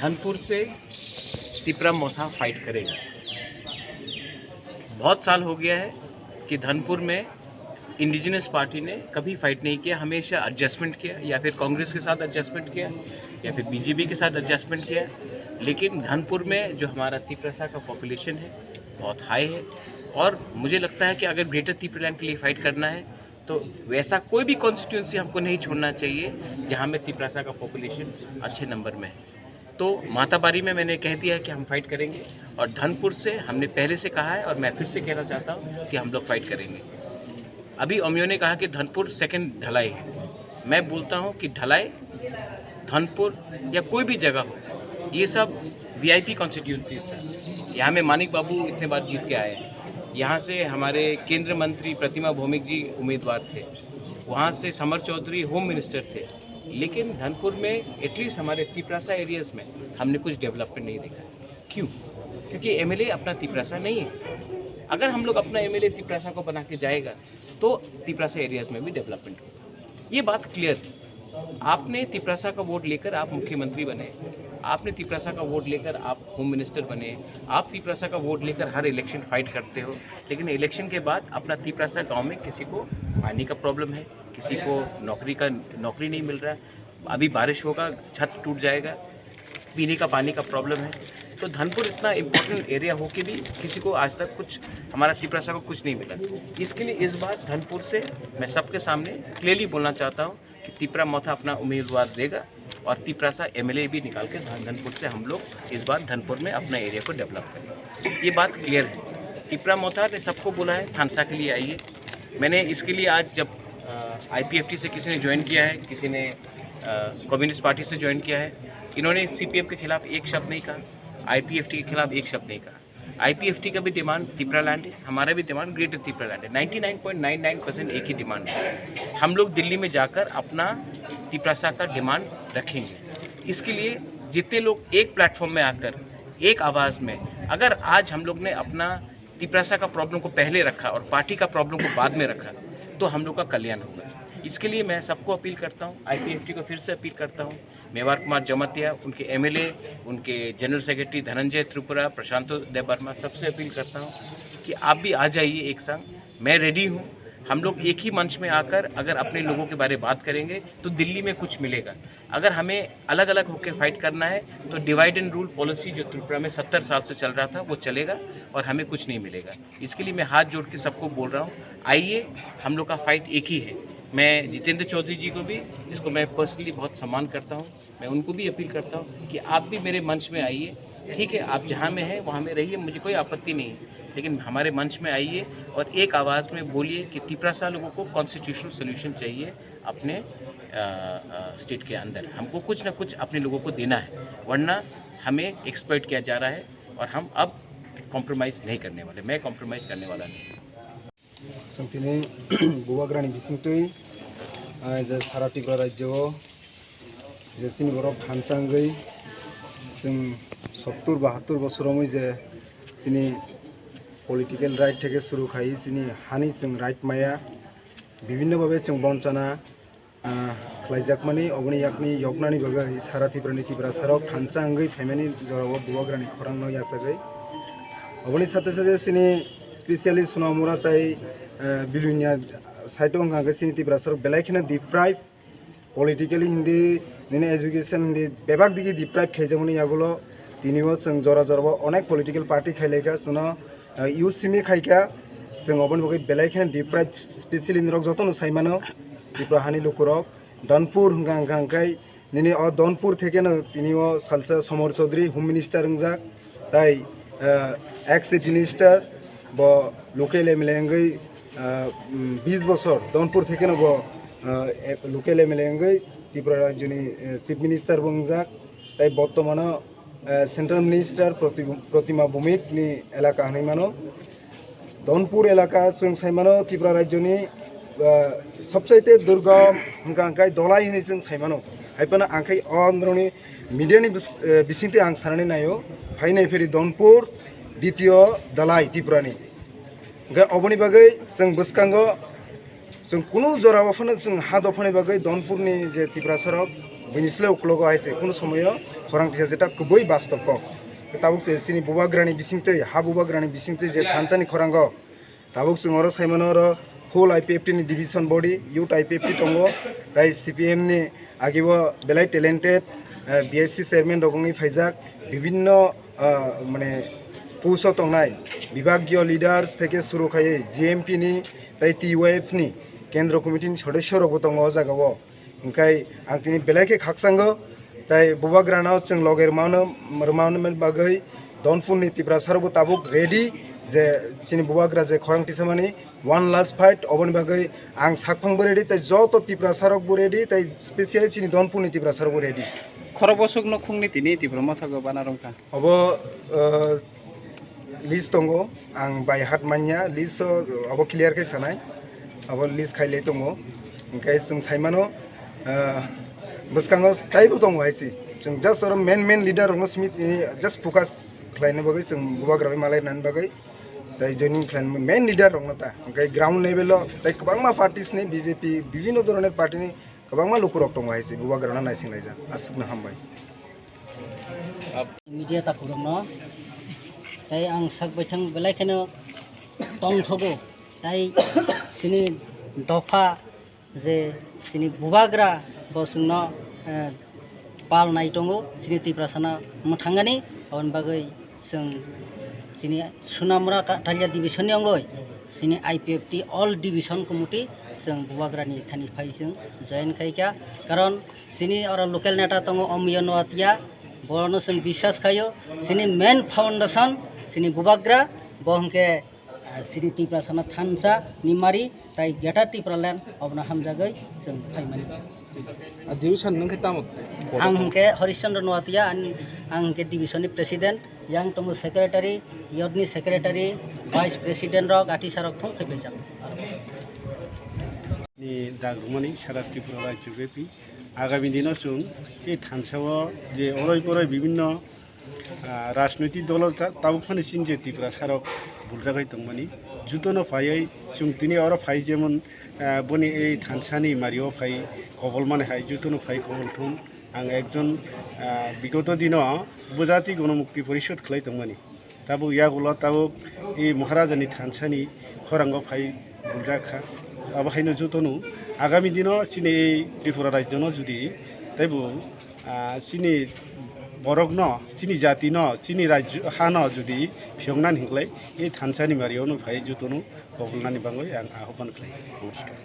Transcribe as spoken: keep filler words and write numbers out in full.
धनपुर से तिपरा मोथा फाइट करेगा। बहुत साल हो गया है कि धनपुर में इंडिजिनस पार्टी ने कभी फाइट नहीं किया, हमेशा एडजस्टमेंट किया, या फिर कांग्रेस के साथ एडजस्टमेंट किया, या फिर बीजेपी के साथ एडजस्टमेंट किया। लेकिन धनपुर में जो हमारा तिपरासा का पॉपुलेशन है, बहुत हाई है, और मुझे लगता है कि अगर ग्रेटर तिपरालैंड के लिए फाइट करना है, तो वैसा कोई भी कॉन्स्टिट्यूएंसी हमको नहीं छोड़ना चाहिए जहाँ में तिपरासा का पॉपुलेशन अच्छे नंबर में है। तो माताबारी में मैंने कह दिया है कि हम फाइट करेंगे, और धनपुर से हमने पहले से कहा है और मैं फिर से कहना चाहता हूँ कि हम लोग फाइट करेंगे। अभी अमियो ने कहा कि धनपुर सेकंड ढलाई है। मैं बोलता हूँ कि ढलाई, धनपुर या कोई भी जगह हो, ये सब वीआईपी कॉन्स्टिट्यूएंसीज था। यहाँ में मानिक बाबू इतने बार जीत के आए हैं। यहाँ से हमारे केंद्रीय मंत्री प्रतिमा भौमिक जी उम्मीदवार थे, वहाँ से समर चौधरी होम मिनिस्टर थे। लेकिन धनपुर में एटलीस्ट हमारे तिपरासा एरियाज में हमने कुछ डेवलपमेंट नहीं देखा। क्यों? क्योंकि एमएलए अपना तिपरासा नहीं है। अगर हम लोग अपना एमएलए तिपरासा को बना के जाएगा, तो तिपरासा एरियाज में भी डेवलपमेंट होगा। ये बात क्लियर है। आपने तिपरासा का वोट लेकर आप मुख्यमंत्री बने, आपने तिपरासा का वोट लेकर आप होम मिनिस्टर बने, आप तिपरासा का वोट लेकर हर इलेक्शन फाइट करते हो, लेकिन इलेक्शन के बाद अपना तिपरासा गांव में किसी को पानी का प्रॉब्लम है, किसी को नौकरी का, नौकरी नहीं मिल रहा, अभी बारिश होगा, छत टूट जाएगा, पीने का पानी का प्रॉब्लम है। तो धनपुर इतना इम्पोर्टेंट एरिया हो के भी किसी को आज तक कुछ, हमारा तिपरासा को कुछ नहीं मिला। इसके लिए इस बार धनपुर से मैं सबके सामने क्लियरली बोलना चाहता हूँ कि तिपरा मोथा अपना उम्मीदवार देगा और तिपरासा एमएलए भी निकाल के धन-, धनपुर से हम लोग इस बार धनपुर में अपना एरिया को डेवलप करेंगे। ये बात क्लियर है। तिपरा मोथा ने सबको बोला है, थानसा के लिए आइए। मैंने इसके लिए आज जब, अ, आईपीएफटी से किसी ने ज्वाइन किया है, किसी ने, अ, कम्युनिस्ट पार्टी से ज्वाइन किया है, इन्होंने सीपीएम के खिलाफ एक शब्द नहीं कहा, आईपीएफटी के खिलाफ एक शब्द नहीं कहा। आईपीएफटी का भी डिमांड तिपरा लैंड है, हमारा भी डिमांड ग्रेटर तिपरा लैंड है। Ninety nine point nine nine percent एक ही डिमांड है। हम लोग दिल्ली में जाकर अपना तिपरासा का डिमांड रखेंगे। इसके लिए जितने लोग एक प्लेटफॉर्म में आकर एक आवाज़ में, अगर आज हम लोग ने अपना तिपरासा का प्रॉब्लम को पहले रखा और पार्टी का प्रॉब्लम को बाद में रखा, तो हम लोग का कल्याण होगा। इसके लिए मैं सबको अपील करता हूँ, आईपीएफटी को फिर से अपील करता हूँ, मेवार कुमार जमातिया, उनके एमएलए, उनके जनरल सेक्रेटरी धनंजय त्रिपुरा, प्रशांत देव वर्मा, सबसे अपील करता हूँ कि आप भी आ जाइए एक संग। मैं रेडी हूँ। हम लोग एक ही मंच में आकर अगर अपने लोगों के बारे में बात करेंगे, तो दिल्ली में कुछ मिलेगा। अगर हमें अलग-अलग होकर फाइट करना है, तो डिवाइड एंड रूल पॉलिसी जो त्रिपुरा में सत्तर साल से चल रहा था, वो चलेगा और हमें कुछ नहीं मिलेगा। इसके लिए मैं हाथ जोड़ के सबको बोल रहा हूँ, आइए, हम लोग का फाइट एक ही है। मैं जितेंद्र चौधरी जी को भी, जिसको मैं पर्सनली बहुत सम्मान करता हूँ, मैं उनको भी अपील करता हूँ कि आप भी मेरे मंच में आइए। ठीक है, आप जहाँ में हैं, वहाँ में रहिए, मुझे कोई आपत्ति नहीं है, लेकिन हमारे मंच में आइए और एक आवाज़ में बोलिए कि तिपरासा लोगों को कॉन्स्टिट्यूशनल सॉल्यूशन चाहिए अपने, अ, अ, स्टेट के अंदर। हमको कुछ ना कुछ अपने लोगों को देना है, वरना हमें एक्सप्लॉइट किया जा रहा है और हम अब कॉम्प्रोमाइज़ नहीं करने वाले, मैं कॉम्प्रोमाइज़ करने वाला नहीं। Chwng tini bubagrani bisingtwi, ah, je sara Tripura rajyo o je chini borok thansa wngwi chwng sottur bahattur bosor romwi je chini political right theke suru khai chini hani chwng right maya, bibhinno bhabe chwng bonchana, ah, khlaijakmani, oboni yakni yoknani bagwi sara Tripurani Tiprasarok thansa wngwi phaimani jorao bubagrani khorangno yachagwi. Oboni sate sate chini specially Sonamura tai, ah, Bilonia side o wngkha hwnkhe chini Tiprasarok belai kheno deprive, politically hindi, nini education hindi bebak digi deprive khaijakmani yagulo tini o chwng jora jora o onek political party khailaikha chwngno, ah, youth simi khaikha, chwng oboni bagwi belai kheno deprive, specially norok jotono saimano Tripura hani lukurok. Donpur hwnkha hwnkha hwnkhe nini o Donpur thekeno tini o salsa Somor Chaudhary Home Minister wngjak, tai, ah, ex Chief Minister bo local M L A wngwi, ah, mm, bis bosor Donpur thekeno bo, ah, e-, local M L A wngwi Tripura rajyoni, eh, Chief Minister bo wngjak, tai bortomano, eh, Central Minister Proti-, Protima Bhowmik ni elaka hinwi mano. Donpur elaka chwng sai mano Tripura rajyoni, ah, sobsaite durgam hwnkha hwnkhe Dhalai hinwi chwng sai mano. Hai phano ang khai o norokni media ni bis-, eh, bisingtwi ang sanani naio. Hai nai pheri Donpur, ditio Dhalai Tripura ni. Hwnkhe oboni bagwi chwng bwskango chwng kunu jora o phano chwng ha dophani bagwi Donpur ni je Tiprasarok Buini sle uklogo hai se kunu somoyo khorang tisa jeta kubui bastop kok. Tabuk se chini bubagrani bisingtwi, ha bubagrani bisingtwi je thansani khorango. Tabuk chwng oro saimano oro whole I P F T ni division body, youth I P F T tongo, tai C P M ni agibo belai talented, eh, B S C chairman rok wngwi phaijak, bibinno, ah, mane post o tongnai bibhagiyo leaders theke suru khaiwi G M P ni tai T Y F ni kendro committee ni sodosyo rokbo tongo o jagao. Hingkai ang tini belai khe khakchango, tai bubagrano chwng loge rwmano, rwmano bagwi Donpurni Tiprasarokbo tabuk ready je chini bubagra je khorang tisamani one last fight, oboni bagwi ang sakphangbo ready, tai joto Tiprasarokbo ready, tai specially chini Donpurni Tiprasarokbo ready. Khorok bosok nukhungni tini Tipra Motha go bana rwngkha. Obo, uh, list tongo, ang by heart manya, list o obo clear khe sanai, obo list khailai tongo, hingkhe chwng saimano, uh, bwskango taibo tongo hai se, chwng just oro main main leader rokno simi tini just focus khlaina bagwi, chwng bubagra bai malai nani bagwi, tai joining khlaina main leader rokno ta, hingkhe ground level o tai kwbangma parties ni B J P bibhinno dhoronor party ni kwbangma lukurok tongo hai se bubagrano naising laijak, aswkno hambai. Media takhurokno tai ang sak baithang belai kheno tongthogo, tai chini dopha je chini bubagra bo chwngno, eh, pal nai tongo, chini Tiprasano mwthangani, aboni bagwi chwng chini Sunamura Ka-, Talia division ni wngwi chini I P F T all division committee chwng bubagrani thani phai chwng join khaikha, karon chini oro local neta tongo Omiyo Noatia, borokno chwng biswas khaio, chini main foundation chini bubagra, bo hwnkhe, ah, chini Tiprasano thansa ni mari tai Greater Tipraland, obono hamjagwi chwng phaimani. A division nwng khe tamo? Ang hwnkhe Harish Chandra Noatia, ang, ang hwnkhe division ni president, yang tongo secretary, youth ni secretary, vice president rok, atisa rok thung khe bejak. Ni dagrumani sara Tripura rajyo bepi agami dino chwng tei thansa o je oroi poroi bibinno, ah, rajnoitik dolo ta-, tabuk phano chini je Tiprasarok buljagwi tongmani, jutono phaiwi chwng tini oro phai jemon, ah, boni ei thansani mario phai kobol mani hai jutono phai kobol thung. Ang ekjon, ah, bigoto dino Upajati Gonomukti Porishod khlai tongmani. Tabuk yagulo tabuk i Maharajani thansani khorango phai buljak kha. Abo haino jotono agami dino chini ei Tripura rajyono jodi teibo, ah, chini borokno, chini jatino, chini rajyo hano jodi phiyoknani hinklai, ei thansani mariono phai jotono kobolnani bangwi ang ahoban khlai. Namaskar.